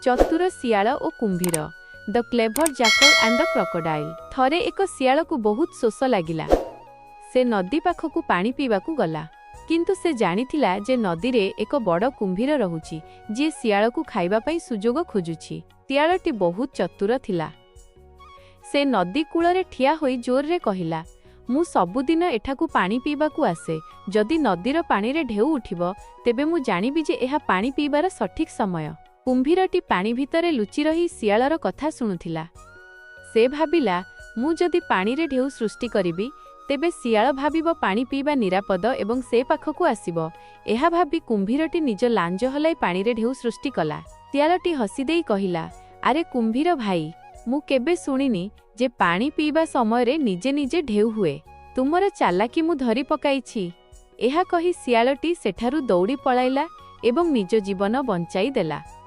ଚତୁର ଶିଆଳ ଓ କୁମ୍ଭୀର, The Clever Jackal and the Crocodile. ଥରେ ଏକ ଶିଆଳକୁ ବହୁତ ଶୋଷ ଲାଗିଲା। ସେ ନଦୀ ପାଖକୁ ପାଣି ପିଇବାକୁ ଗଲା। କିନ୍ତୁ ସେ ଜାଣିଥିଲା ଯେ ନଦୀରେ ଏକ ବଡ଼ କୁମ୍ଭୀର ରହୁଛି, ଯିଏ ଶିଆଳକୁ ଖାଇବା ପାଇଁ ସୁଯୋଗ ଖୋଜୁଛି। ଶିଆଳଟି ବହୁତ ଚତୁର ଥିଲା। ସେ ନଦୀ କୂଳରେ ଠିଆ ହୋଇ ଜୋରରେ କହିଲା, "ମୁଁ ସବୁଦିନ ଏଠାକୁ ପାଣି ପିଇବାକୁ ଆସେ। ଯଦି ନଦୀର ପାଣିରେ ଢେଉ ଉଠିବ, ତେବେ ମୁଁ ଜାଣିବି ଯେ ଏହା ପାଣି ପିଇବାର ସଠିକ୍ ସମୟ।" କୁମ୍ଭୀରଟି ପାଣି ଭିତରେ ଲୁଚି ରହି ଶିଆଳର କଥା ଶୁଣୁଥିଲା। ସେ ଭାବିଲା, "ମୁଁ ଯଦି ପାଣିରେ ଢେଉ ସୃଷ୍ଟି କରିବି, ତେବେ ଶିଆଳ ଭାବିବ ପାଣି ପିଇବା ନିରାପଦ ଏବଂ ସେ ପାଖକୁ ଆସିବ।" ଏହା ଭାବି କୁମ୍ଭୀରଟି ନିଜ ଲାଞ୍ଜ ହଲାଇ ପାଣିରେ ଢେଉ ସୃଷ୍ଟି କଲା। ଶିଆଳଟି ହସିଦେଇ କହିଲା, "ଆରେ କୁମ୍ଭୀର ଭାଇ, ମୁଁ କେବେ ଶୁଣିନି ଯେ ପାଣି ପିଇବା ସମୟରେ ନିଜେ ନିଜେ ଢେଉ ହୁଏ। ତୁମର ଚାଲାକି ମୁଁ ଧରି ପକାଇଛି।" ଏହା କହି ଶିଆଳଟି ସେଠାରୁ ଦୌଡ଼ି ପଳାଇଲା ଏବଂ ନିଜ ଜୀବନ ବଞ୍ଚାଇ ଦେଲା।